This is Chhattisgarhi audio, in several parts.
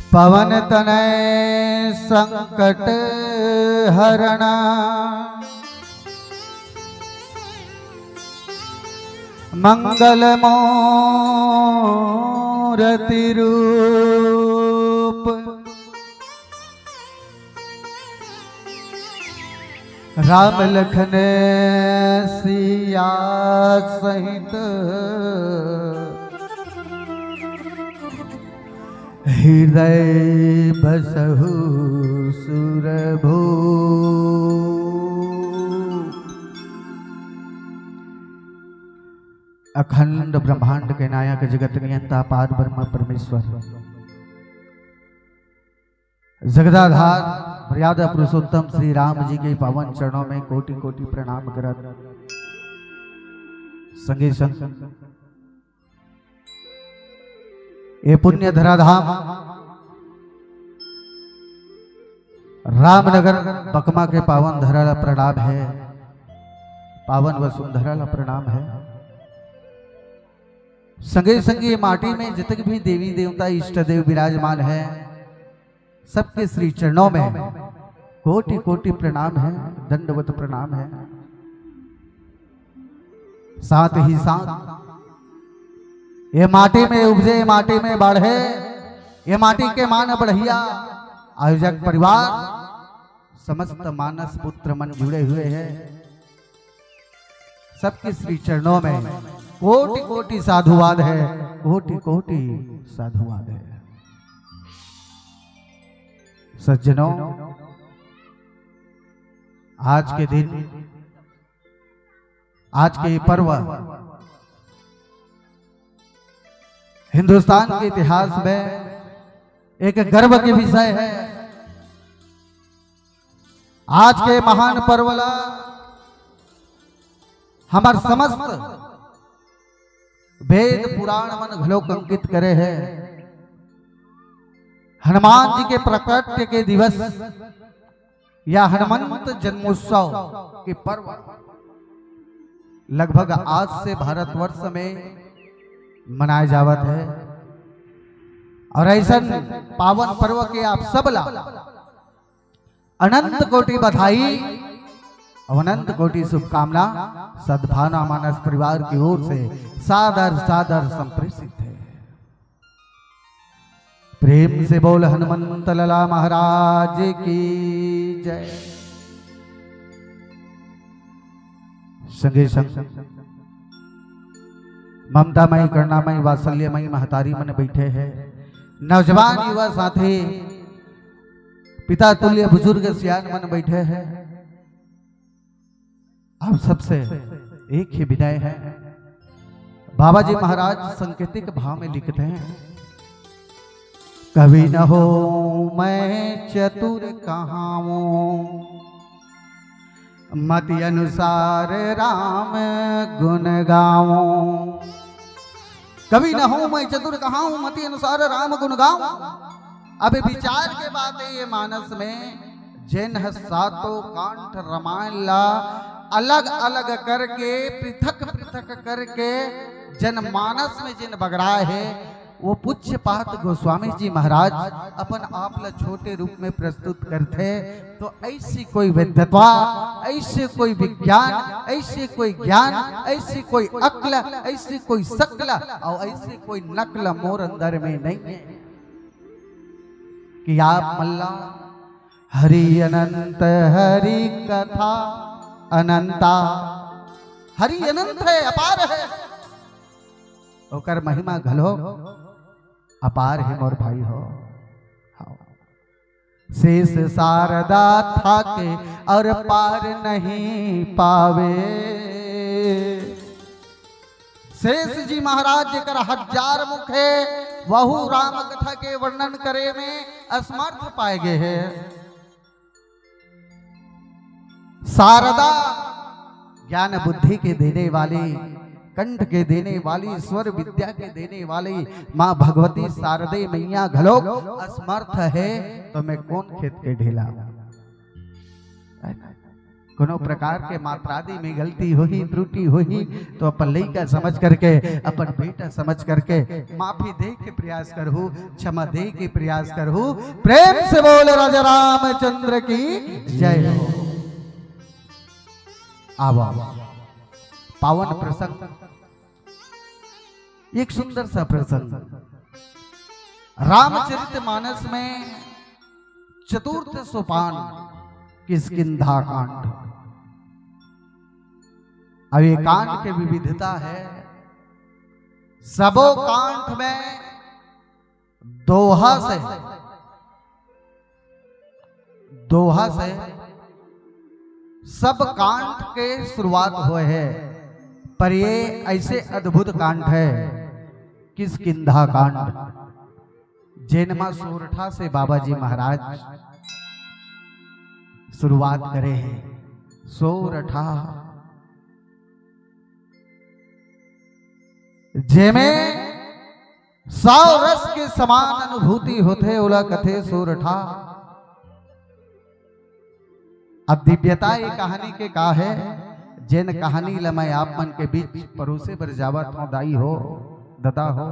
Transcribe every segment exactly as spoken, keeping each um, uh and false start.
पवन तनय संकट हरणा, मंगल मूरति रूप। राम लखन सिया सहित, हृदय बसहु सुरभूप। अखंड ब्रह्मांड के नायक, जगत नियंता, पार ब्रह्म परमेश्वर, जगदाधार, मर्यादा पुरुषोत्तम श्री राम जी के पावन चरणों में कोटि कोटि प्रणाम करत, संगे संग ये पुण्य धराधाम रामनगर बकमा के पावन धरा ला प्रणाम है, पावन वसुंधरा ला प्रणाम है। संगे संगे ये माटी में जितने भी देवी देवता, इष्ट देव विराजमान है, सबके श्री चरणों में कोटि कोटि प्रणाम है, दंडवत प्रणाम है। साथ ही साथ ये माटी में उपजे, ये माटी में बढ़े, ये माटी के मान बढ़िया आयोजक परिवार, समस्त मानस पुत्र मन जुड़े हुए हैं। सबके श्री चरणों में कोटि कोटि साधुवाद है, कोटि कोटि साधुवाद है। सज्जनों, आज के दिन, आज के ये पर्व हिंदुस्तान के इतिहास में एक गर्व के विषय है। आज के महान पर्व ला हमर समस्त वेद पुराण मन घलो अंकित करे हैं। हनुमान जी के प्रकट के दिवस या हनुमंत जन्मोत्सव के पर्व लगभग आज से भारतवर्ष में मनाए जावत है। और ऐसन पावन पर्व के आप सब ला अनंत कोटि बधाई और अनंत कोटि शुभकामना सद्भावना मानस परिवार की ओर से सादर सादर संप्रेषित है। प्रेम से बोल हनुमंत लाला महाराज की जय। संगे संग ममतामयी, करुणामयी, वात्सल्यमयी महतारी मन बैठे हैं, नौजवान युवा साथी, पिता तुल्य बुजुर्ग सियान मन बैठे हैं। आप सबसे एक ही विनय है, बाबा जी महाराज सांकेतिक भाव में लिखते हैं, कवि न होऊं मैं चतुर कहाऊं, मति अनुसार राम गुण गाऊं। कवि न होऊं मैं चतुर कहाऊं, मति अनुसार राम गुण गाऊं। अब विचार के बात है ये मानस में, जेन ह सातों कांड रामायण ला अलग अलग करके, पृथक पृथक करके जनमानस में जेन बगराए हे, वो पूज्यपाद गोस्वामी जी महाराज अपन आप ला छोटे रूप में प्रस्तुत करथे। तो ऐसी कोई विद्वता, ऐसे कोई विज्ञान, ऐसे कोई ज्ञान, ऐसी कोई अक्ल, ऐसी कोई शक्ल और ऐसी कोई नकल मोर अंदर में नहीं है कि आप मन ला हरि अनंत, हरि कथा अनंता। हरि अनंत है, अपार है, ओकर महिमा घलो अपार है मोर भाई हो। हाँ। शेष शारदा थाके और पार नहीं पावे। शेष जी महाराज जेकर हजार मुख है, वहू राम कथा के वर्णन करे में असमर्थ पाए गए हैं। शारदा ज्ञान बुद्धि के देने वाली, कंठ के देने वाली, स्वर विद्या के देने वाली माँ भगवती शारदे मैया घलोक असमर्थ है, तो मैं कोन खेत के ढेला? कोनो प्रकार के मात्रादि में गलती होही, त्रुटि होही, तो अपन लइका समझ करके, अपन बेटा समझ करके माफी दे के प्रयास करहू, क्षमा दे के प्रयास करहू। प्रेम से बोल राजा रामचंद्र की जय हो। आवा, पावन प्रसंग, एक सुंदर सा प्रसंग रामचरित मानस में चतुर्थ सोपान किष्किंधा कांड। अब ये कांड के विविधता है, सबो कांड में दोहा से, दोहा से सब कांड के शुरुआत होय हे, पर ये ऐसे अद्भुत कांड है, किष्किंधा कांड, जेन मा सोरठा से बाबा जी महाराज शुरुआत करे हे। सोरठा, जेमे सौ रस के समान अनुभूति होथे, ओला कथे सोरठा। अब दिव्यता ये कहानी के का है, जेन कहानी ल मैं आप मन के बीच परोसे बर जावत हूँ, दाई हो, ददा हो,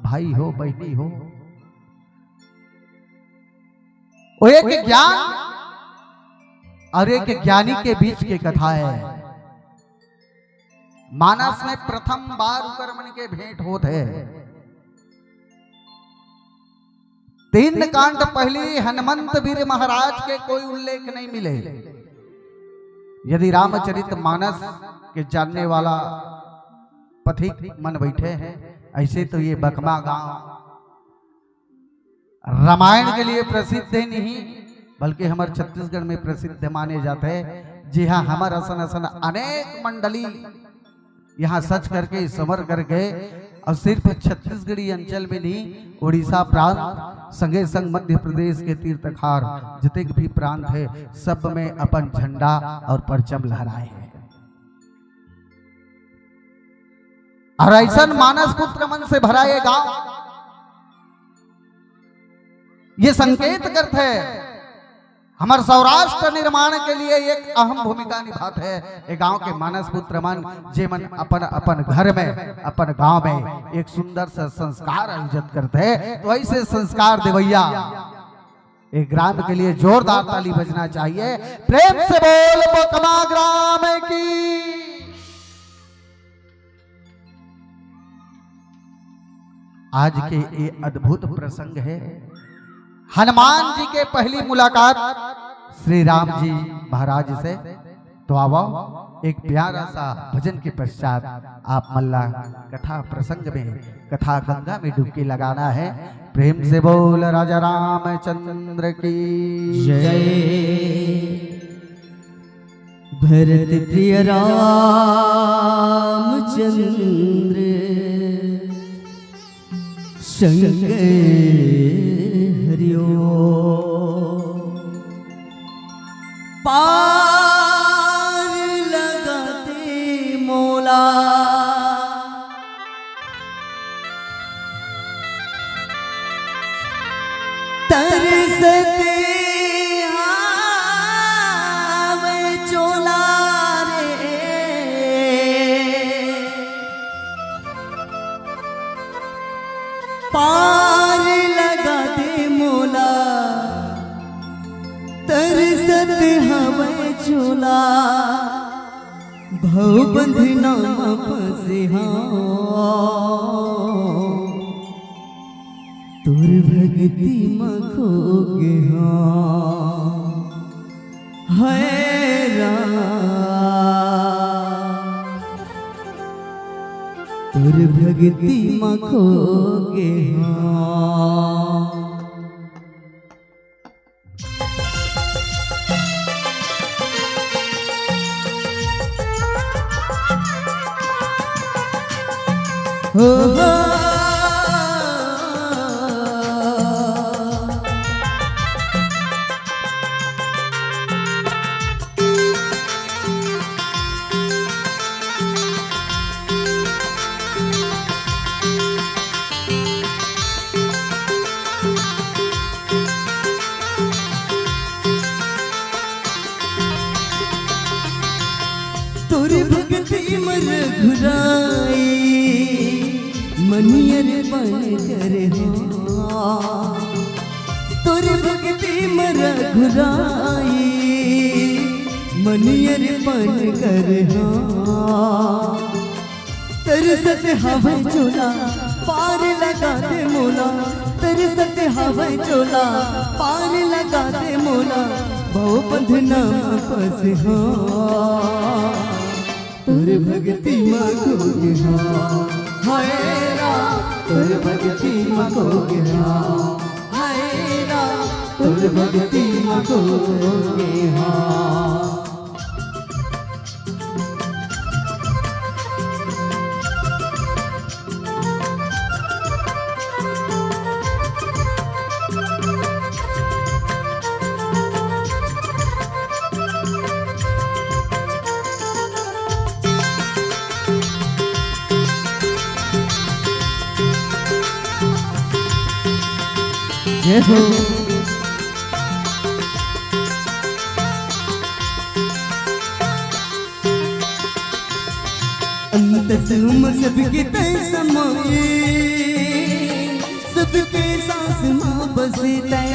भाई हो, बहिनी हो, वो एक ज्ञान और एक ज्ञानी के बीच के कथा है। मानस में प्रथम बार उकर मन के भेंट होत हे। तीन कांड पहली हनुमंत वीर महाराज के कोई उल्लेख नहीं मिले। यदि रामचरित मानस के जानने वाला पथिक मन बैठे हैं, ऐसे तो ये बकमा गांव रामायण के लिए प्रसिद्ध ही नहीं, बल्कि हमर छत्तीसगढ़ में प्रसिद्ध माने जाते हैं। जी हाँ, हमर असन असन अनेक मंडली यहाँ सच करके, समर करके, और सिर्फ छत्तीसगढ़ी अंचल में नहीं, उड़ीसा प्रांत, संगे संग मध्य प्रदेश के तीर्थकार, जितने भी प्रांत है, सब में अपन झंडा और परचम लहराए हैं। और ऐसन मानस पुत्र मन से भरा ये गांव, ये संकेत करथे हमर सौराष्ट्र निर्माण के लिए एक अहम भूमिका निभाथे। ये गांव के मानस पुत्र मन, जेमन अपन अपन घर में, अपन गांव में एक सुंदर सा संस्कार आयोजित करथे, तो ऐसे संस्कार देवैया एक ग्राम के लिए जोरदार ताली बजना चाहिए। प्रेम से बोल बकमा ग्राम की। आज के ये अद्भुत प्रसंग है हनुमान जी के पहली मुलाकात श्री राम जी महाराज से। तो आवो, एक प्यारा सा भजन के पश्चात आप मन ला कथा प्रसंग में, कथा गंगा में डुबकी लगाना है। प्रेम से बोल राजा रामचंद्र की जय। भरत प्रिय रामचंद्र संग हरियो पार लगा दे मोला। तरसते हावै चोला रे, पार लगा दे मोला, तरसत हावै चोला। भव बंधना म फंसे हंव, तोर भगती म खो गे हंव। हाय राम, तोर भगती म खो गे हंव। घुराई, मनियर बन कर हो, तोर भक्ति म रघुराई, मनियर बन कर हो। तरसत हवय चोला, पार लगा दे मोला। तरसत हवय चोला, पार लगा दे मोला। भव बंधना म फंसे हो, तोर भक्ति म खो गे हो। हाय राम, तोर भक्ति म खो गे हो। हाय राम, तोर भक्ति म खो गे हो। जय हो। अंतस म सबके तय समाए, सबके सांस म बसे तय।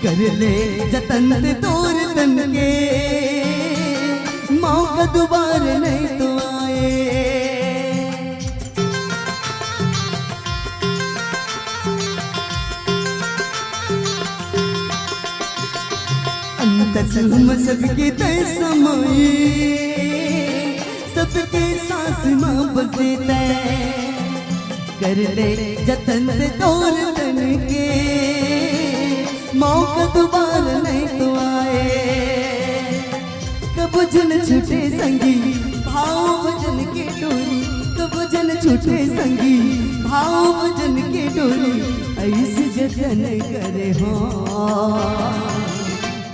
कर ले जतन ते तोर तन के, मौका दोबारा नहीं तो आए। अंतस म सबके तय समाए, सबके सांस म बसे तय। कर ले जतन ते तोर तन के, मौका दोबारा नहीं तो आए। कबू झन छूटे संगी, भाव भजन के डोरी। कबू झन छूटे संगी, भाव भजन के डोरी। ऐसे जतन करे हो,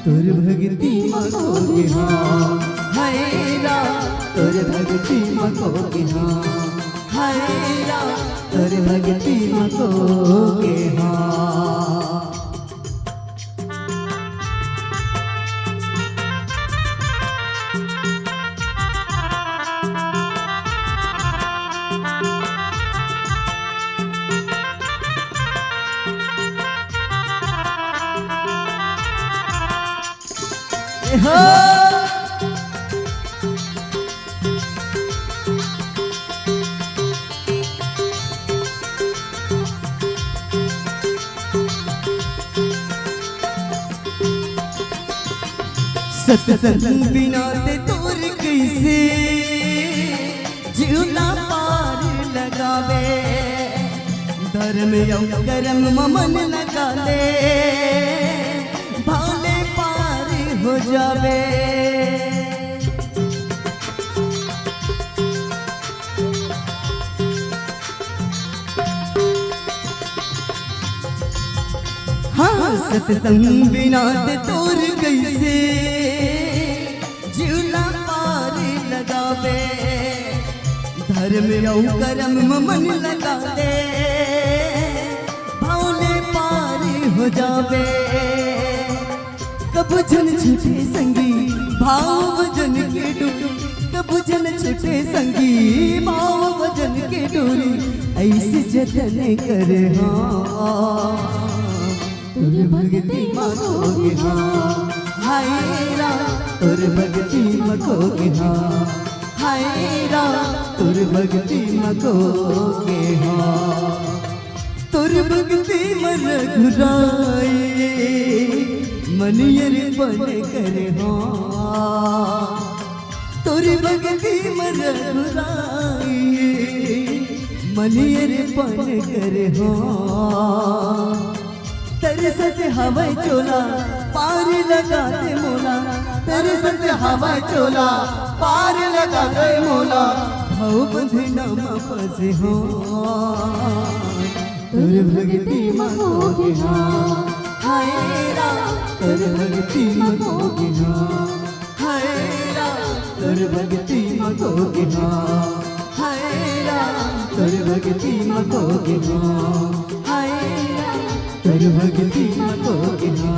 तोर भक्ति म खो गे हो। हाय राम, तोर भक्ति म खो गे हो। हाय राम, तोर भक्ति म खो गे हो। ए हो। सत्संग बिना ते तोर कइसे जीवना पार लगावे। धर्म अउ करम म मन लगा ले, भले पार हो जावे। हाँ, सत्संग बिना ते तोर कइसे जीवना पार लगावे। धर्म अउ करम म मन लगा ले, भले पार हो जावे। कबू झन छूटे संगी, भाव भजन के डोरी। कबू झन छूटे संगी, भाव भजन के डोरी। ऐसे जतन करे हो, तोर भक्ति म खो गे हो। हाय राम, तोर भक्ति म खो गे हो। हाय राम, तोर भक्ति म खो गे हो। तोर भक्ति म रघुराई, मनियर बन करे हो। तोर भक्ति म रघुराई, मनियर बन करे हो। तरसत हवय चोला, पार लगा दे मोला। तरसत हवय चोला, पार लगा दे मोला। भव बंधना म फंसे हो, तोर भक्ति म खो गे हो। हाय राम, तोर भक्ति म खो गे हो। हाय राम, तोर भक्ति म खो गे हो। हाय राम, तोर भक्ति म खो गे हो। हाय राम, तोर भक्ति म खो गे हो।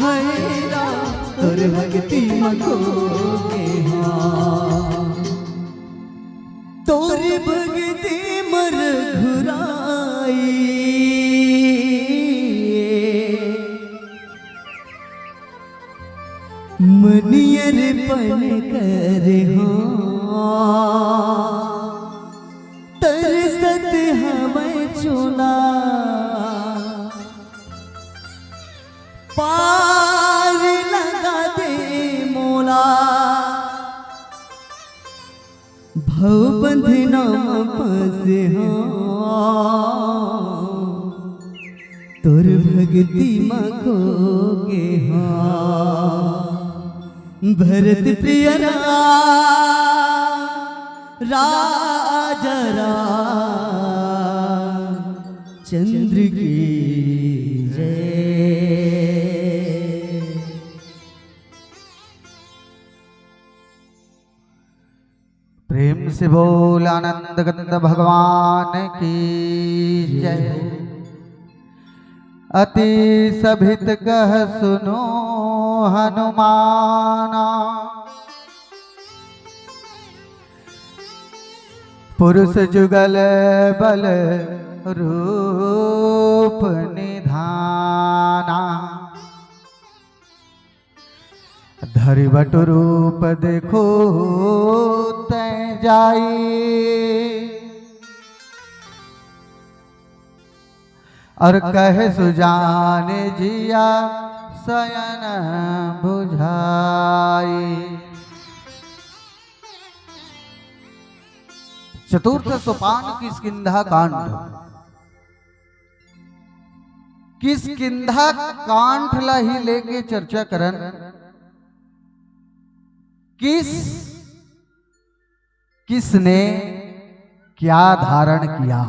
हाय राम, तोर भक्ति म खो गे हो। तोर भगती मर घुराई, मनियर पन कर हो, तरसत हवय चोला। पार लगा दे मोला, भव बंधना म फंसे हो, तोर भगती म खो गे हो। भरत प्रिय राम, राजा राम चंद्र की जय। प्रेम से बोल आनंद कंद भगवान की जय। अति सभित कह सुनो हनुमाना, पुरुष जुगल बल रूप निधाना। धरि बटु रूप देखो तैं जाई, और कहे सुजान जिया सयन बुझाई। चतुर्थ सोपान किष्किंधा कांड। किष्किंधा कांड ला ही लेके चर्चा करन। किस, किसने क्या धारण किया,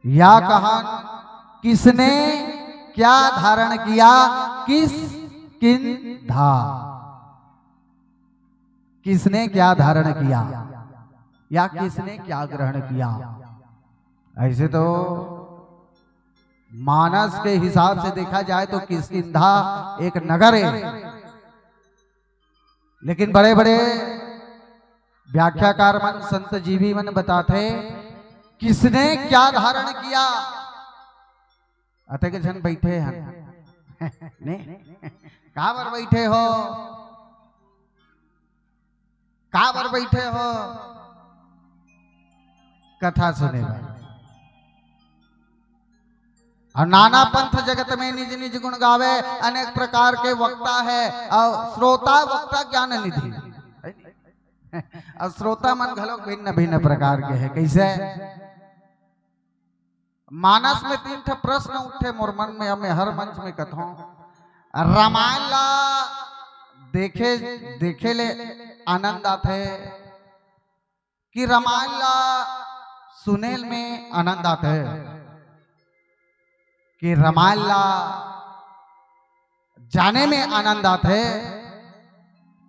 या कहन किसने क्या धारण किया, किष्किंधा, किसने क्या धारण किया या किसने क्या ग्रहण किया। ऐसे तो मानस के हिसाब से देखा जाए तो किष्किंधा एक नगर है, लेकिन बड़े-बड़े व्याख्याकार मन, संत जीवी मन बताथे, किसने क्या धारण किया। अतेक झन बैठे हन। ने? काबर बैठे हो? काबर बैठे हो? कथा सुने बर। और नाना पंथ जगत में निज निज गुण गावे, अनेक प्रकार के वक्ता है, और श्रोता वक्ता ज्ञान निधि। और श्रोता मन घलो भिन्न भिन्न प्रकार के है। कैसे? मानस में तीन ठा प्रश्न उठे मोर मन में, अब मैं हर मंच में कथों। रामायण ला देखे, देखे ले आनंद आथे कि रामायण ला सुने में आनंद आथे कि रामायण ला जाने में आनंद आथे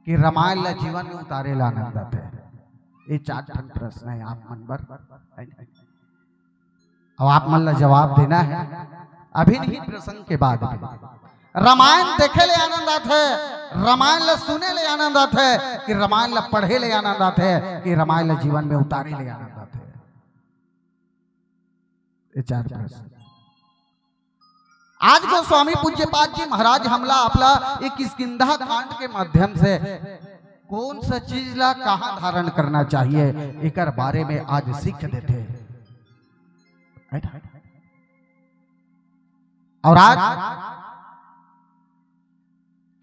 कि रामायण ला जीवन में उतारे ला आनंद आथे? ये चार ठन प्रश्न है आप मन बर, अब आप मन ला जवाब देना है अभी नहीं, प्रसंग के बाद में। रामायण देखे ले आनंद आथे, रामायण ला सुने ले आनंद आथे कि रामायण ला पढ़े ले आनंद आथे कि रामायण ला जीवन में उतारे ले आनंद आथे? ये चार प्रश्न। आज गोस्वामी पूज्यपाद जी महाराज हमला आपला एक किष्किंधा कांड के माध्यम से कौन सा चीज ला कहाँ धारण करना चाहिए, एकर बारे में आज सीख देथे। और आज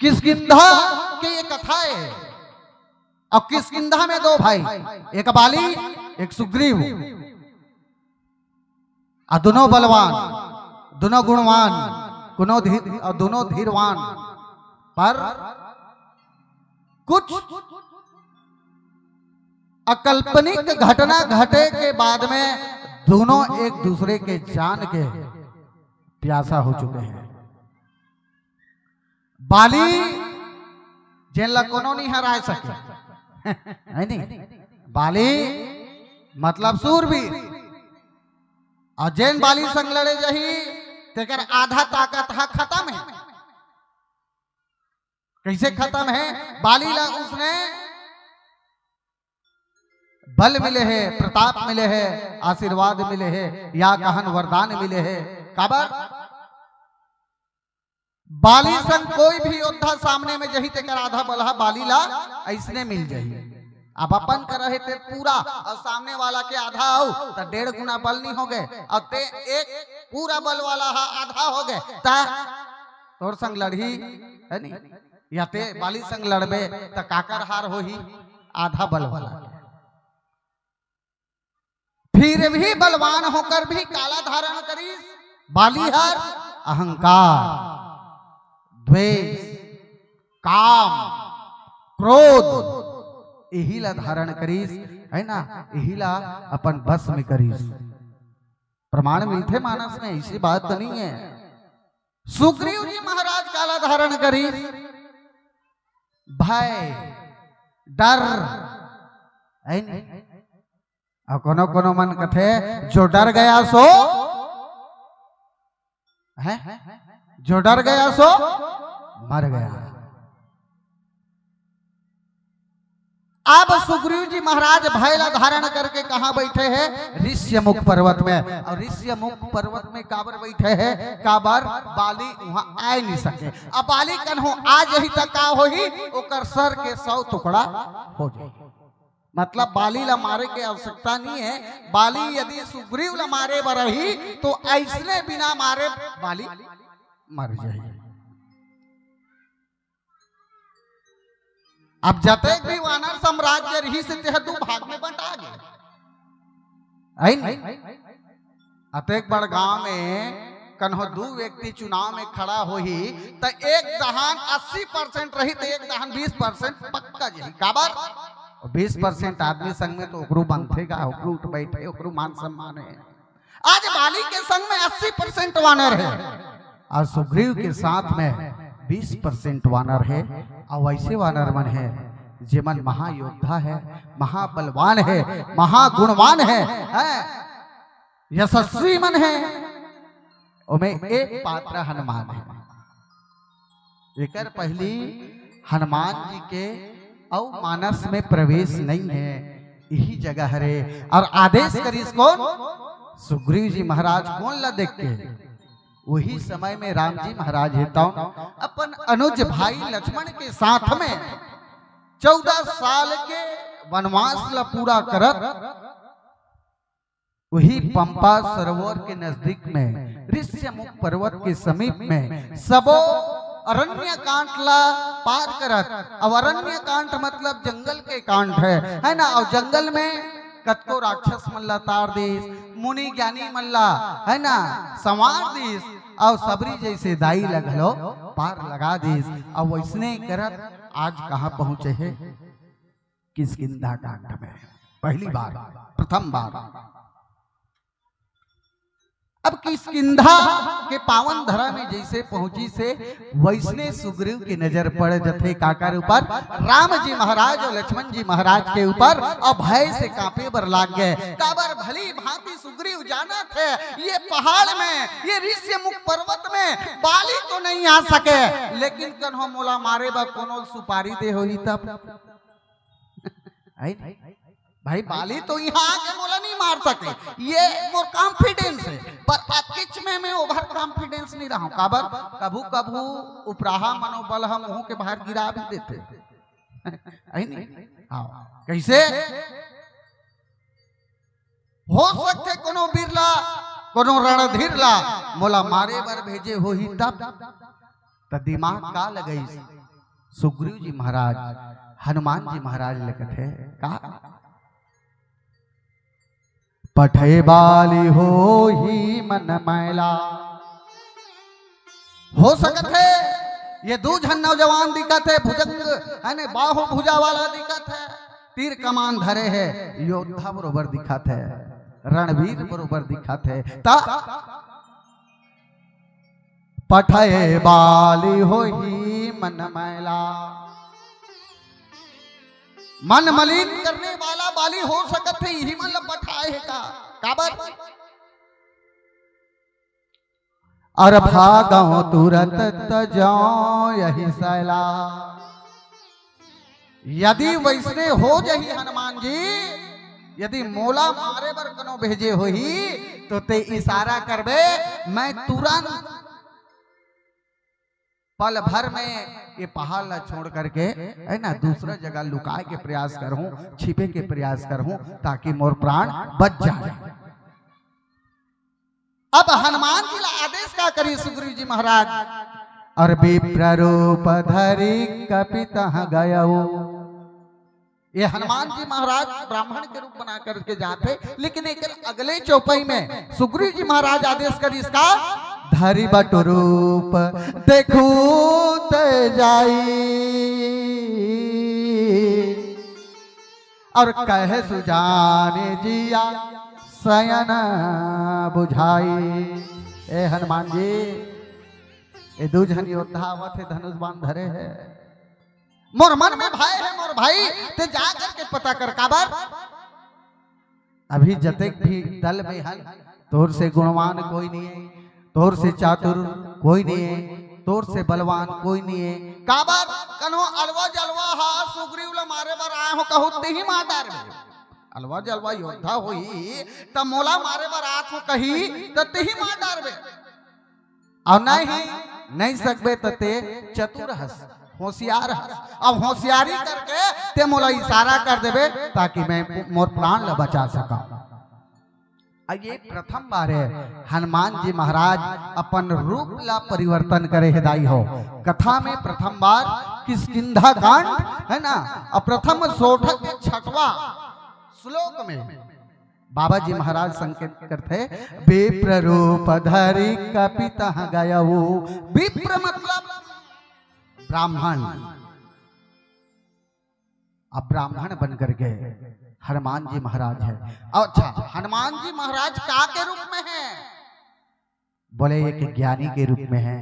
किष्किंधा के ये कथा है। अब किष्किंधा में दो भाई, एक बाली, एक सुग्रीव। आ दोनों बलवान, दोनों गुणवान, दोनों धीर, और दोनों धीरवान। पर कुछ अकाल्पनिक घटना घटे के बाद में दोनों एक दूसरे के जान के प्यासा हो चुके हैं। बाली, जेन ला कोनो नहीं हराय सके, है नहीं? बाली मतलब सूरवीर, और जेन बाली संग लड़े जाही, तेकर आधा ताकत हा खत्म है। कैसे खत्म है? बाली ला उसने बल मिले हे, प्रताप मिले हे, आशीर्वाद मिले हे, या कहन वरदान मिले हे। काबर? बाली संग कोई भी योद्धा सामने में जही, तेकर आधा बल हा बाली ला अइसने मिल जही। अब अपन करा हे ते पूरा अउ सामने वाला के आधा अउ, त डेढ़ गुना बल नहीं होगे, अउ ते एक पूरा बल वाला हा आधा होगे, त तोर संग लड़ही, हे नी? या ते बाली संग लड़बे, त काकर हार होही? आधा बल वाला। फिर भी बलवान होकर भी काला धारण करिस। बाली हर अहंकार, द्वेष, काम, क्रोध, इही ला धारण करिस, हे ना? इही ला अपन बस में करिस। प्रमाण मिलथे मानस में, अइसी बात तो नहीं हे। सुग्रीव जी महाराज काला धारण करिस? भय, डर, हे नी? अउ कोनो कोनो मन कथे, "जो डर गया सो," हैं? "जो डर गया सो मर गया।" अब सुग्रीव जी महाराज भय ला धारण करके कहाँ बैठे हे? ऋष्यमुख पर्वत में। अउ ऋष्यमुख पर्वत में काबर बैठे हे? काबर बाली उहाँ आय नहीं सके। अब बाली कन्हो आ जही त का होही? ओकर सर के सौ टुकड़ा हो जाही। मतलब बाली ला मारे के आवश्यकता नहीं हे। बाली यदि सुग्रीव ला मारे बर रही तो अइसने बिना मारे बाली मर जाही। अब जतेक भी वानर साम्राज्य रहिस तेह दू भाग में बंटा गे। हे नी? अतेक बड़ गांव में कन्हो दू व्यक्ति चुनाव में खड़ा होही, त एक दहान अस्सी परसेंट रही, त एक दहान बीस परसेंट पक्का जही। काबर? बीस परसेंट आदमी संग में तो ओकरो बनथे गा, ओकरो उठ बैठे, ओकरो मान सम्मान हे। आज बाली के संग में अस्सी परसेंट वानर हे अउ सुग्रीव के साथ में बीस परसेंट वानर हे। अउ वइसे वानर मन हे जेमन महायोद्धा हे, महाबलवान हे, महागुणवान हे, हैं? यशस्वी मन हे। ओमे एक पात्र हनुमान हे। एकर पहिली हनुमान जी के अउ मानस में प्रवेश नहीं हे, इही जगह हरे। अउ आदेश करिस कोन? सुग्रीव जी महाराज। कोन ला देख के? उही समय में राम जी महाराज हे तौन अपन अनुज भाई लक्ष्मण के साथ में चौदह साल के वनवास ला पूरा करत उही पंपा सरोवर के नजदीक में, ऋष्यमुख पर्वत के समीप में, सबो अरण्य कांट ला पार करत। अब अरण्य कांट मतलब जंगल के कांट हे, हे ना? अउ जंगल में कतको राक्षस मन ला तार दिस, मुनि ज्ञानी मन ला, हे ना, संवार दिस, अउ सबरी जइसे दाई ला घलो पार लगा दिस। अउ वइसने करत आज कहाँ पहुँचे हे? किष्किंधा कांड में पहिली बार, प्रथम बार। अब किष्किंधा के पावन धरा में जइसे पहुंचिस हे, वइसने सुग्रीव के नजर पड़ जथे काकर ऊपर? राम जी महाराज अउ लक्ष्मण जी महाराज के ऊपर। अउ भय से कांपे बर लाग गे। काबर? भली भांति सुग्रीव जानत हे, ये पहाड़ में, ये ऋष्यमुख पर्वत में बाली तो नहीं आ सके, लेकिन कन्हो मोला मारे बर कोनो सुपारी दे होही तब। हे? भाई, बाली तो इहाँ आके मोला नहीं मार सके, ये मोर confidence हे, पर अतकेच में मैं over confidence नहीं रहूं। काबर? कभू कभू उपराहा मनोबल ह मुंह के बाहर गिरा भी देथे। हे नहीं? हाँ, कइसे? हो सकथे कोनो बिरला, कोनो रणधीर ला मोला मारे बर भेजे होही तब। त दिमाग का लगाइस? सुग्रीव जी महाराज हनुमान जी महाराज ले कथे का? पठय बाली होही मन मैला। हो सकत हे ये दू झन नौजवान दिखत हे, भुजंग, हे ने, बाहु भुजा वाला दिखत हे, तीर कमान धरे हे, योद्धा बरोबर दिखत हे, रणवीर बरोबर दिखत हे, त पठय बाली होही मन मैला। मन मलिन करने वाला बाली हो सकत हे, इही मन ल पठाए हे का? काबर? अर भागव तुरत तजौ यहि सैला। यदि वइसने हो जही हनुमान जी, यदि मोला मारे बर कनो भेजे होही, तो ते इशारा करबे, मैं तुरंत पल भर में ये पहाड़ ला छोड़ करके, है ना, दूसरा जगह लुकाए के प्रयास करहूं, छिपे के प्रयास करहूं, ताकि मोर प्राण बच जाए। अब हनुमान जी ला आदेश का करी सुग्रीव जी महाराज, और विप्र रूप धरि कपि तहाँ गयउ। ये हनुमान जी महाराज ब्राह्मण के रूप बना करके जाते, लेकिन एक अगले चौपाई में सुग्रीव जी महाराज आदेश करिस का, धरि बटु रूप देखहु ते जाई, और कहे सुजान जिया सयन बुझाई। ए हनुमान जी, ये दू झन योद्धा आवत हे, धनुष बाण धरे हे। मोर मन में भय हे मोर भाई, ते जा करके पता कर। काबर? अभी जतेक भी दल में हन, तोर से गुणवान कोई नहीं है, तोर से चातुर कोई नहीं है, तोर से बलवान कोई नहीं है। काबर? कन्हो अलवा जलवा हा सुग्रीव ला मारे बर आए हो कहू, तेही मार डारबे। अलवा जलवा योद्धा होही, त मोला मारे बर आत हो कही, त तेही मार डारबे। अउ नहीं, नहीं सकबे त ते चतुर हस, होशियार हस। अब होशियारी करके ते मोला इशारा कर देबे, ताकि मैं मोर प्राण ला बचा सका। अब ये प्रथम बार हे हनुमान जी महाराज अपन रूप ला परिवर्तन करे हे दाई हो। कथा में प्रथम बार किष्किंधा कांड, है ना, और प्रथम सोठक के छठवा श्लोक में बाबा जी महाराज संकेत करथे, विप्र रूप धरि कपि तहाँ गयउ। विप्र मतलब ब्राह्मण। अब ब्राह्मण बन करके हनुमान जी महाराज है। अच्छा, हनुमान जी महाराज का के रूप में है? बोले, एक ज्ञानी के रूप में है।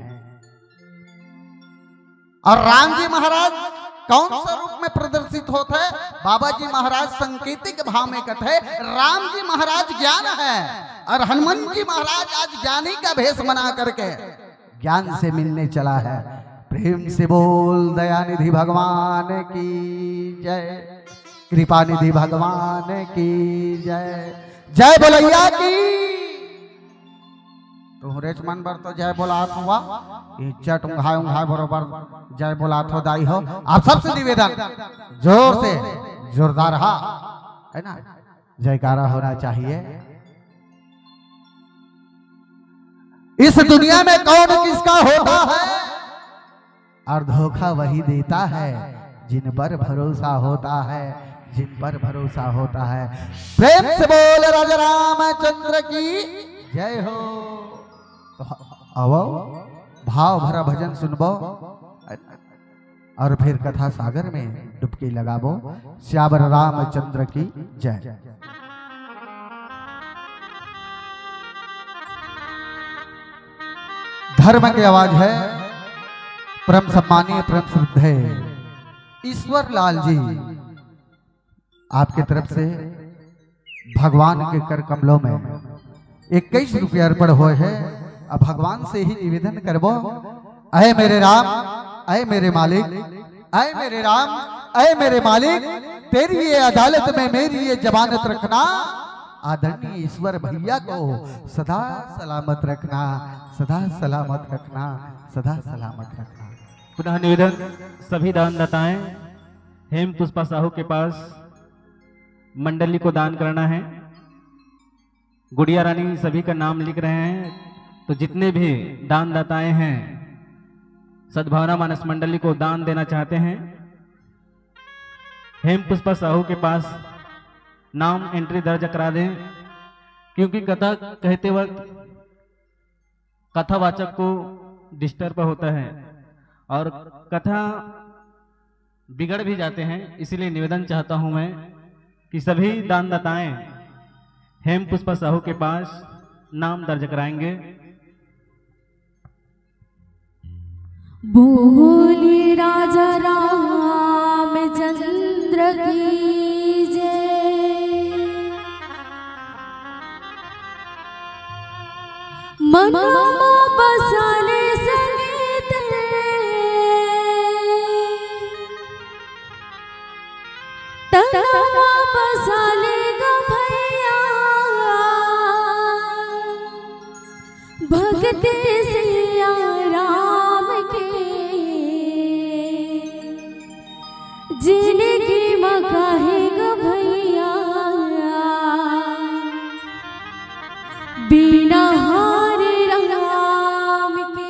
और राम जी महाराज कौन सा रूप में प्रदर्शित होत है? बाबा जी महाराज संकेतिक भाव में कहते हैं, राम जी महाराज ज्ञान है और हनुमान जी महाराज आज ज्ञानी का भेष बना करके ज्ञान से मिलने चला है। प्रेम से बोल दयानिधि भगवान की जय, कृपा निधि भगवान की जय, जय बोलैया की। तुहरेच मन बर तो जय बोलात हुआ, इज्जत उंघाय उंघाय बरोबर जय बोलात हो दाई हो। आप सबसे निवेदन, जोर से, जोरदार हा, है ना, जयकारा होना चाहिए। इस दुनिया में कौन किसका होता है? और धोखा वही देता है जिन पर भरोसा होता है, जिन पर भरोसा होता है। प्रेम से बोल राजा रामचंद्र की जय हो। तो आवो, भाव भरा भजन सुनबो और फिर कथा सागर में डुबकी लगाबो। सियावर रामचंद्र की जय। धर्म की आवाज है, परम सम्मानीय, परम श्रद्धेय ईश्वर लाल जी, आपके तरफ से भगवान के कर कमलों में इक्कीस रुपया अर्पण होय हे। अब भगवान से ही निवेदन करबो, अय मेरे राम, अय मेरे मालिक, अय मेरे राम, अय मेरे मालिक, तेरी ये अदालत में मेरी ये जमानत रखना, आदरणीय ईश्वर भैया को सदा सलामत रखना, सदा सलामत रखना, सदा सलामत रखना। पुनः निवेदन, सभी दानदाताएं हेम पुष्पा साहू के पास मंडली को दान करना है। गुड़िया रानी सभी का नाम लिख रहे हैं, तो जितने भी दानदाताएं हैं, सद्भावना मानस मंडली को दान देना चाहते हैं, हेम पुष्पा साहू के पास नाम एंट्री दर्ज करा दें, क्योंकि कथा कहते वक्त कथावाचक को डिस्टर्ब होता है और कथा बिगड़ भी जाते हैं। इसीलिए निवेदन चाहता हूं मैं कि सभी दानदाताएं हेम पुष्पा साहू के पास नाम दर्ज कराएंगे। बोली राजा रामचंद्र की जय। मन बसाने सनेत, तन बसाने ग भगते सिया राम के, जिनगी म काहे ग भैया, बिना हरे राम के।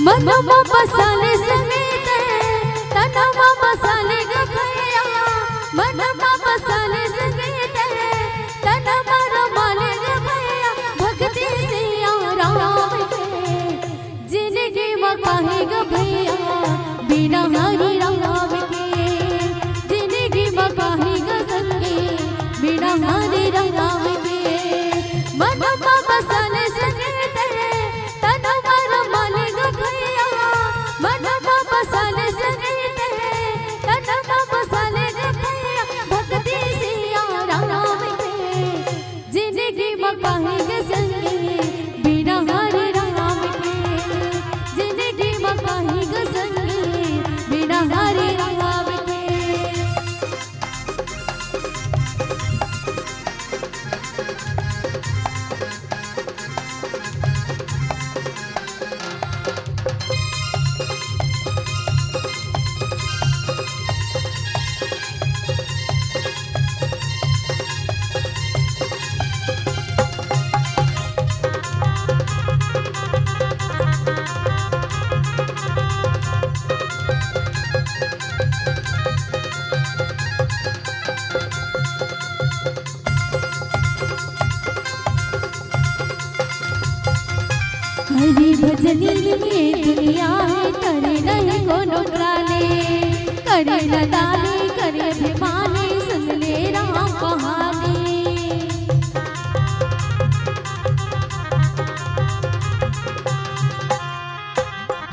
मन म बसाले संगीत, तन म बसाले ग भैया। मन म बसाले संगीत, तन म रमाले ग भैया। भक्ति सिया राम के, जिनगी म काहे ग भैया, बिना हरे राम के। जिनगी म काहे ग संगी, बिना हरे राम के। मन म बसाले संगीत, तन म रमाले ग भैया। मन म बसाले संगीत, तन म बसाले ग भैया। भक्ति सिया राम के, जिनगी म काहे ग संगी, बिना हरे राम के। जिनगी म काहे ग संगी, बिना हरे राम के। हरि भजनी ये दुनिया में करे नहीं कोनो प्राणी, करे न दानी, करे अभिमानी, सुन ले राम कहानी।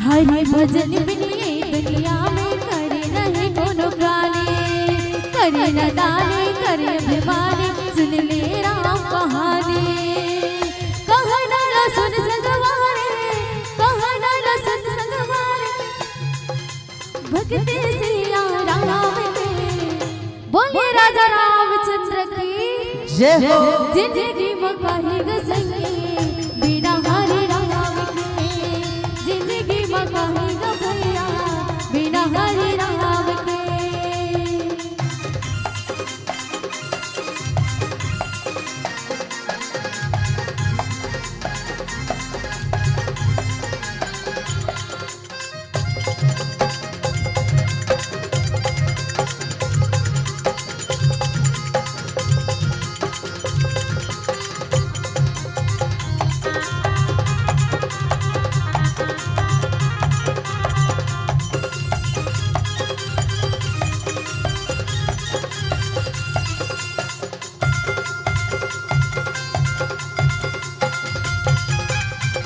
हरि भजन बिन ये दुनिया में करे नहीं कोनो प्राणी, करे न दानी, करे अभिमानी, सुन ले राम कहानी। कहना ला सुन संगवारी, कहना ला सुन संगवारी, भगते सिया राम के। बोलिए राजा रामचंद्र की जय हो। जिंदगी म काहे ग संगी, बिना हरे राम के। जिंदगी म काहे ग भैया, बिना हरे राम के।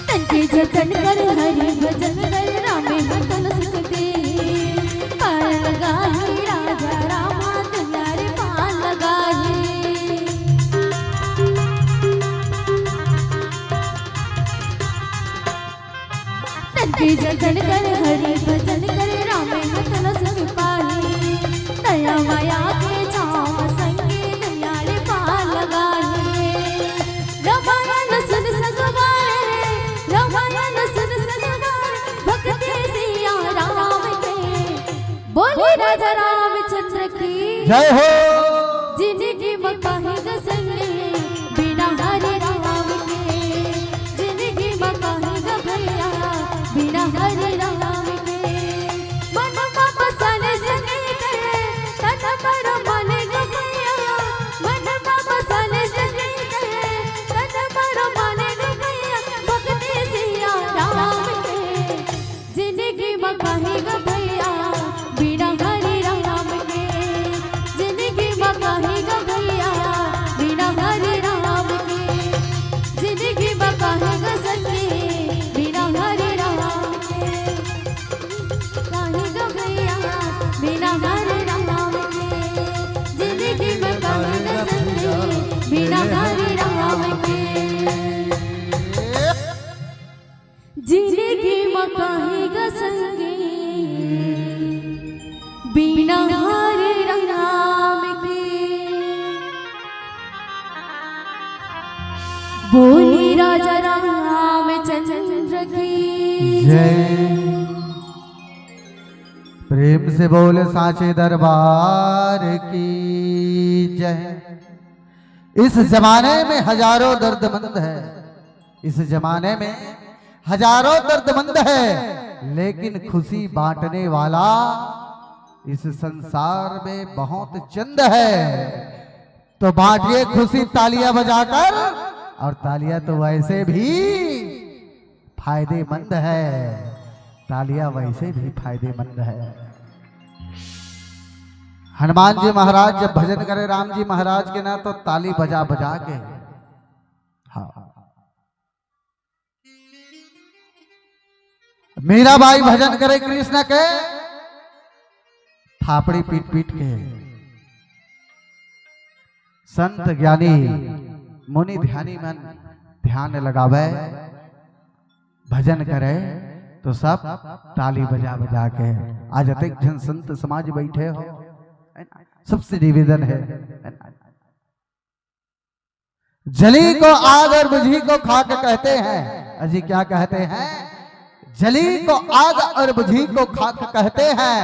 तन के जतन कर, हरि भजन कर, रामे ह तन सुख दे। पार लगाही राजा रामा, दुलारे पार लगाही। तन के जतन कर, हरि भजन कर, रामे ह तन सुख पाही। दया माया के छाँव संगे, दुलारे पार लगाही। रामायण सुन संगवारी, रामायण सुन संगवारी, भगते सिया राम के। बोले राजा रामचंद्र की जय हो। जिंदगी म काहे ग संगी, बिना हरे राम के। जिंदगी म काहे ग भैया, बिना हरे राम के। मन म बसाले संगीत, तन पर मन ग भैया। मन म बसाले संगीत, तन पर मन ग भैया। भगते सिया राम के। जिंदगी म काहे ग भैया, बिना हरे राम के। बोली राजा रामचंद्र की जय। प्रेम से बोल सांचे दरबार की जय। इस जमाने में हजारों दर्दमंद है, इस जमाने में हजारों दर्दमंद है, लेकिन खुशी बांटने वाला इस संसार में बहुत चंद है। तो बांटिए खुशी तालियां बजाकर, और तालियां तो वैसे भी फायदेमंद है, तालियां वैसे भी फायदेमंद है। हनुमान जी महाराज जब भजन करे राम जी महाराज के ना, तो ताली बजा बजा के, हाँ, मीराबाई भजन करे कृष्ण के, थापड़ी पीट पीट के। संत ज्ञानी मुनि ध्यानी मन ध्यान लगावे, भजन करे, तो सब ताली बजा बजा के। आज अतेक झन संत समाज बैठे हो, है ना? सबसे निवेदन है, है ना? जली को आग और बुझी को खाक कहते हैं। अजी क्या कहते हैं? जली को आग और बुझी को खाक कहते हैं।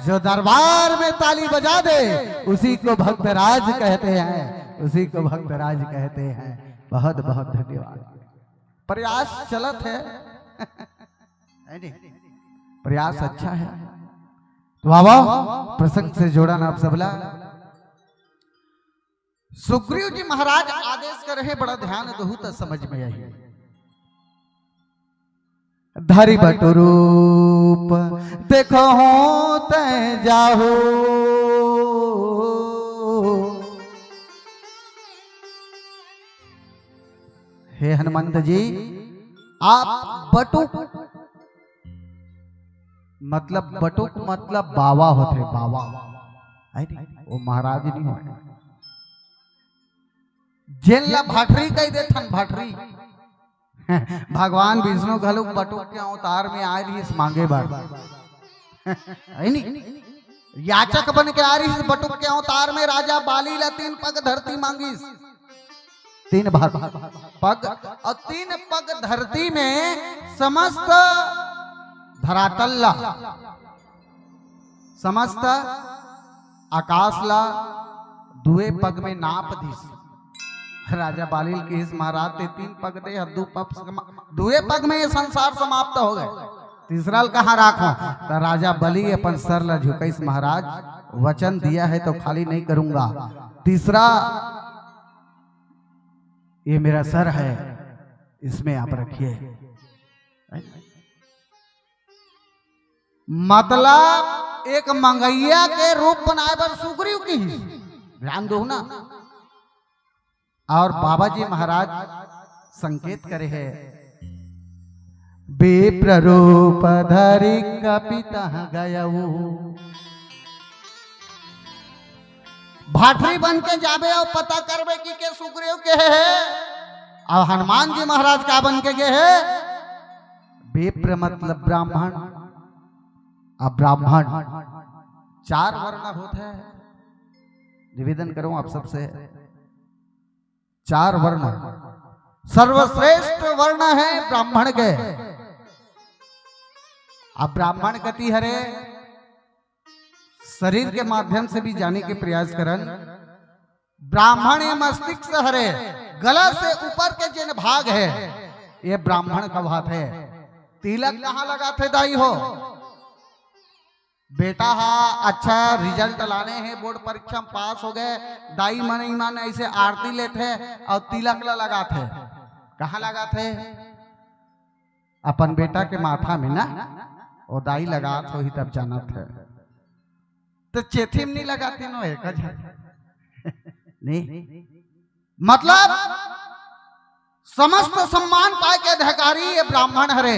जो दरबार में ताली बजा दे, उसी को भक्तराज कहते हैं, उसी को भक्तराज कहते हैं। बहुत बहुत धन्यवाद। प्रयास चलत है, है नहीं? प्रयास अच्छा है। तो बाबा, प्रसंग से जोड़न आप सबला। सुग्रीव जी महाराज आदेश करे हे, बड़ा ध्यान दहू त समझ में आही। धरि बटु रूप देखहु तैं जाहु। हे हनुमंत जी, आप बटुक, मतलब बटुक मतलब बावा होथे, बावा। है नी? वो महाराज नहीं होय। जेन ला भाटरी कहि देथन, भाटरी। भगवान विष्णु घलो बटुक के अवतार में आय रहिस मांगे बर। है नी? याचक बन के आय रहिस बटुक के अवतार में, राजा बाली ला तीन पग धरती मांगिस। तीन भाग पग, और तीन पग धरती में समस्त धरातल ला, समस्त आकाश ला दुए पग में नाप दिस। राजा बाली ल किहिस, महाराज, ते तीन पग दे हस, दू पग समा-, दुए पग में ये संसार समाप्त हो गए, तीसरा ल कहाँ राखों? त राजा बलि अपन सर ला झुकाइस, महाराज, वचन दिया है तो खाली नहीं करूंगा। तीसरा ये मेरा सर है, इसमें आप रखिए। मतलब एक मंगैया के रूप बनाए बर सुग्रीव किहिस, ध्यान दो ना। और बाबा जी महाराज संकेत करे हे, विप्र रूप धरि कपि तहाँ गयऊ। भाटरी बन के जाबे और पता करबे कि के सुग्रीव के हे, और हनुमान जी महाराज का बन के गे हे? विप्र मतलब ब्राह्मण, अब ब्राह्मण चार वर्ण होत हे। निवेदन करूं आप सबसे, चार वर्ण, सर्वश्रेष्ठ वर्ण है ब्राह्मण के। अब ब्राह्मण कति हरे, शरीर के माध्यम से भी जाने के प्रयास करन। ब्राह्मण ये मस्तिष्क हरे, गला से ऊपर के जेन भाग है, ये ब्राह्मण कहाथे। तिलक कहाँ लगाथे दाई हो? बेटा हा अच्छा result लाने हे, बोर्ड परीक्षा में पास हो गए, दाई मन, मन ऐसे आरती लेथे और तिलक ला लगाथे। कहाँ लगाथे? अपन बेटा के माथा में ना, वो दाई लगात होही तब जानत हे। तो चेथी में नहीं लगाती नो, एक हजार नहीं, मतलब समस्त सम्मान पाए के अधिकारी ये ब्राह्मण हरे,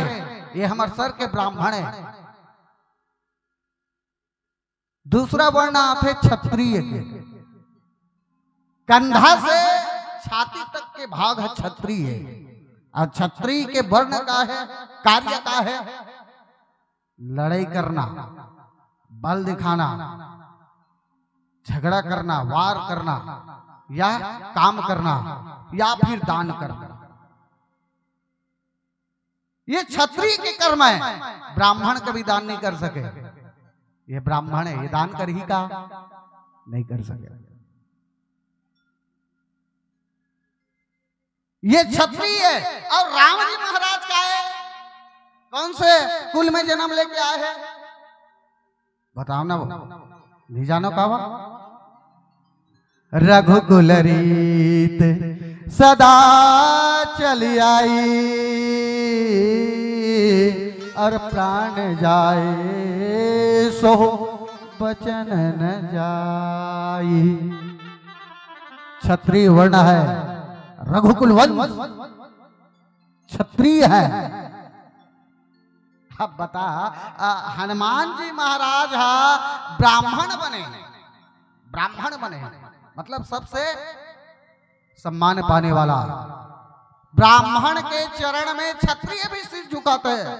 ये हमर सर के ब्राह्मण है। दूसरा वर्ण आथे क्षत्रिय के, कंधा से छाती तक के भाग है क्षत्रिय। और क्षत्रिय के वर्ण का है, कार्य का है? लड़ाई करना, बल दिखाना, झगड़ा करना, वार करना, या काम करना, या फिर दान करना। ये क्षत्रिय के कर्म है, ब्राह्मण कभी दान नहीं कर सके। ये ब्राह्मण है, ये दान करही का? नहीं कर सके। ये क्षत्रिय है। और राम जी महाराज का है, कौन से कुल में जन्म लेके आए हैं? बताओ ना वो, नहीं जानो का वो? रघुकुल रीत सदा चली आई, और प्राण जाए सो बचन न जाई। क्षत्रिय वर्ण है, रघुकुल वंश, क्षत्रिय है। अब बता, अ, हनुमान जी महाराज हा ब्राह्मण बने, ब्राह्मण बने, मतलब सबसे सम्मान पाने वाला। ब्राह्मण के चरण में क्षत्रिय भी सिर झुकाते हैं।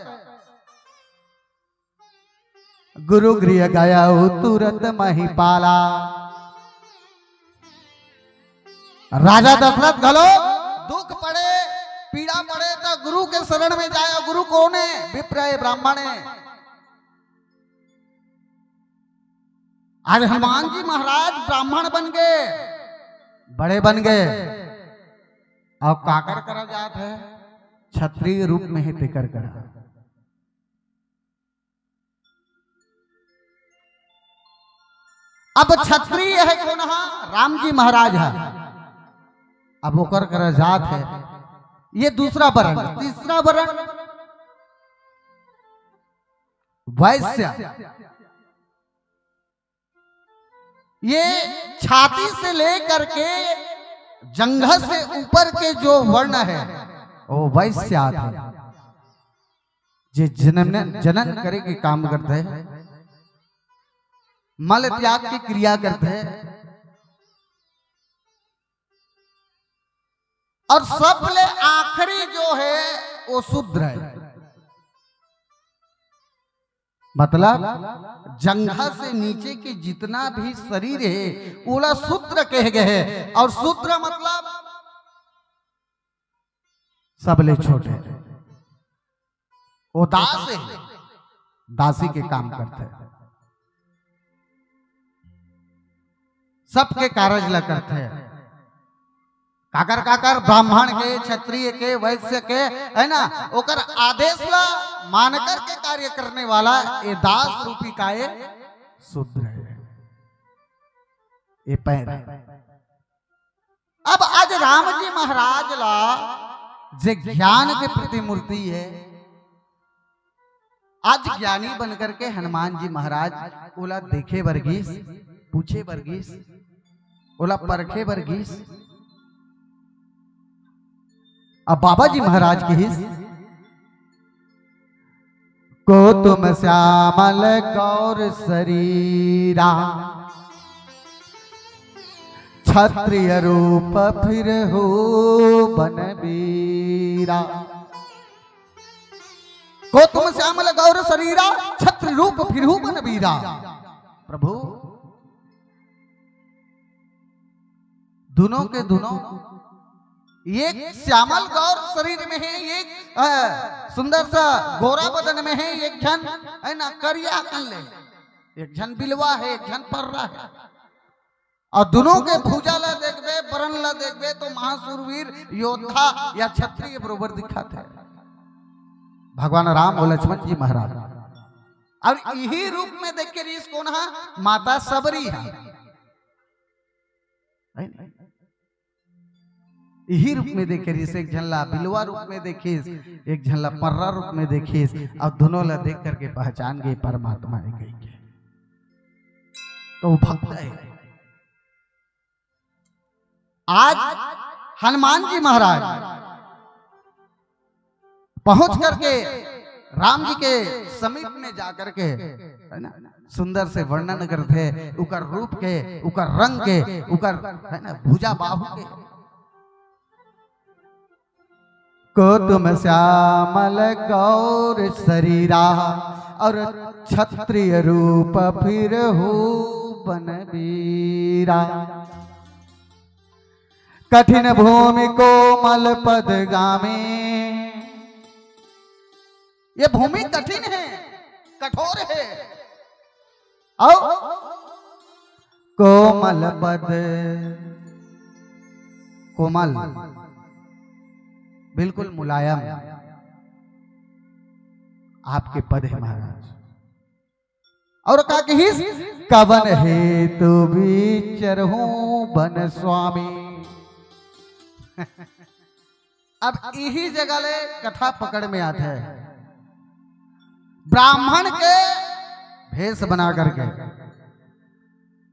गुरु गृह गया तुरत महिपाला। राजा दशरथ घलो दुख पड़े, पीड़ा पड़े तो गुरु के शरण में जाए। गुरु कौन है? विप्र है, ब्राह्मण है। आज हनुमान जी महाराज ब्राह्मण बन गए, बड़े बन गए, और काकर करा जात है, क्षत्रिय रूप में है तेकर करा। अब क्षत्रिय है कौन हा? राम जी महाराज है। अब ओकर करा जात है ये दूसरा वर्ण, तीसरा वर्ण वैश्य। ये छाती से लेकर के जंघ से ऊपर के जो वर्ण है वो वैश्य आते हैं। जे जनन जनन करे के काम करते हैं, मल त्याग की क्रिया करते हैं, और सबले आखिरी जो है वो शूद्र है। मतलब जंघा से नीचे के जितना भी शरीर है ओला शूद्र कहे गए है। और शूद्र मतलब सबले छोटे, वो दास है, दासी के काम करते हैं, सबके कारज ला करते हैं। काकर काकर ब्राह्मण के, क्षत्रिय के, वैश्य के, है ना, ओकर आदेश ला मान करके कार्य करने वाला ये दास रूपी काय शूद्र है, ये पैर है। अब आज राम जी महाराज ला जे ज्ञान के प्रतिमूर्ति है, आज ज्ञानी बन करके हनुमान जी महाराज ओला देखे बर गिस, पूछे बर गिस, ओला परखे बर गिस। अब बाबा जी महाराज किहिस, "को तुम श्यामल गौर शरीरा, क्षत्रिय रूप फिर हो बनबीरा।" "को तुम श्यामल गौर शरीरा, क्षत्रिय रूप फिर हो बनबीरा।" प्रभु, दोनों के दोनों, एक श्यामल गौर शरीर में है, एक, अ, सुंदर सा गोरा बदन में है, एक झन है ना करिया कन ले, एक झन बिलवा है, एक झन पर्रा है। और दोनों के भुजा ला देखबे, बरन ला देखबे तो महाशूरवीर योद्धा या क्षत्रिय बरोबर दिखत है भगवान राम और लक्ष्मण जी महाराज। और यही रूप में देख के रीस कौन हा? माता सबरी हा। है ना? यही रूप में देखे रीस, एक झन ला बिलवा रूप में देखिस, एक झन ला पर्रा रूप में देखिस, और दोनों ला देख करके पहचान गए परमात्मा है कही के। तो वो भक्त है। आज हनुमान जी महाराज पहुंच करके राम जी के समीप में जा करके, है ना, सुंदर से वर्णन करथे उकर रूप के, उकर रंग के, उकर, है ना, भुजा बाहु के। "को तुम श्यामल गौर शरीरा, और क्षत्रिय रूप फिर हो बनबीरा। कठिन भूमि कोमल पद गामी, ये भूमि कठिन है, कठोर है। अउ कोमल पद, कोमल, बिल्कुल मुलायम आपके पद है महाराज। अउ का कहिस, कवन हेतु बीचरहूं बन स्वामी। अब इही जगह ले कथा पकड़ में आथे, ब्राह्मण के भेष बना करके।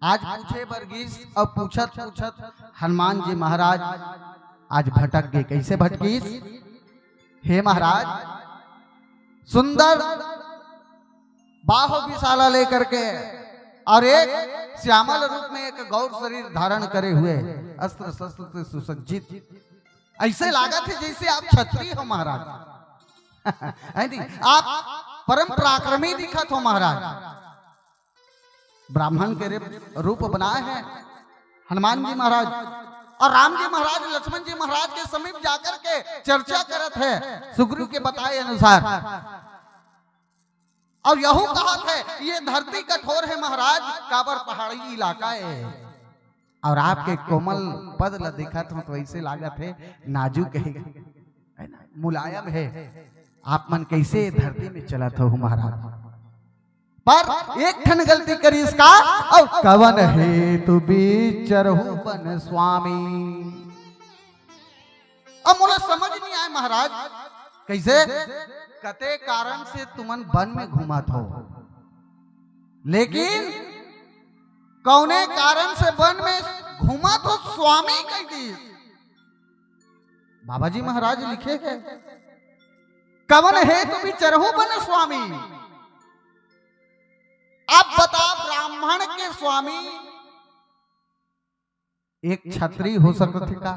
आज पूछे बर गिस, अउ पूछत पूछत हनुमान जी महाराज आज भटक गे। कैसे भटकिस? हे महाराज, सुंदर बाहु विशाला लेकर के और एक श्यामल रूप में एक गौर शरीर धारण करे हुए, अस्त्र शस्त्र से सुसज्जित, ऐसे लागत हे जैसे आप क्षत्रिय हो महाराज। है नहीं? आप परम पराक्रमी दिखत हो महाराज। ब्राह्मण के रूप, रूप बनाए हैं हनुमान जी महाराज, और राम जी महाराज लक्ष्मण जी महाराज के समीप जाकर के चर्चा करत हे सुग्रीव के बताए अनुसार। अउ यहू कहत हे, ये धरती कठोर हे महाराज, काबर पहाड़ी इलाका हे। अउ आपके कोमल पद ल देखत हों तो ऐसे लागत हे नाजुक हे, है ना, मुलायम हे। आप मन कैसे धरती में चलत हो महाराज? पर एक ठन गलती करिस का, अउ कवन हेतु बीचरहूं बन स्वामी। अब मोला समझ नहीं आए महाराज, कैसे? कते कारण से तुमन वन में घूमत हो, लेकिन कौने कारण से वन में घूमत हो स्वामी कह दिस। बाबा जी महाराज लिखे हे, कवन हेतु बीचरहूं बन स्वामी। अब बता, ब्राह्मण के स्वामी एक छत्री हो सकत हे का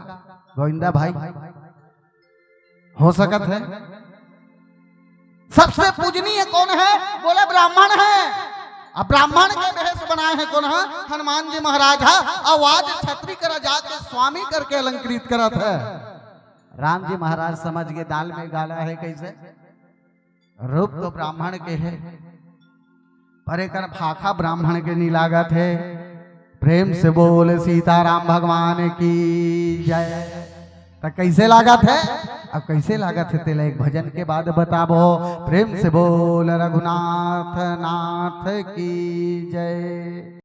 गोविंदा भाई? हो सकत हे। सबसे पूजनीय कौन हे? बोले ब्राह्मण हे। अब ब्राह्मण के भेष बनाए हे कौन हे? हनुमान जी महाराज हे। अउ आज छत्री करा जाके स्वामी करके अलंकृत करत हे। राम जी महाराज समझ गे दाल में गाला हे कैसे, रूप तो ब्राह्मण के हे, पर एकर भाखा ब्राह्मण के नी लागत हे। प्रेम से बोल सीताराम भगवान की जय। त कैसे लागत हे? अब कैसे लागत हे तेला एक भजन के बाद बताबो। प्रेम से बोल रघुनाथ नाथ की जय।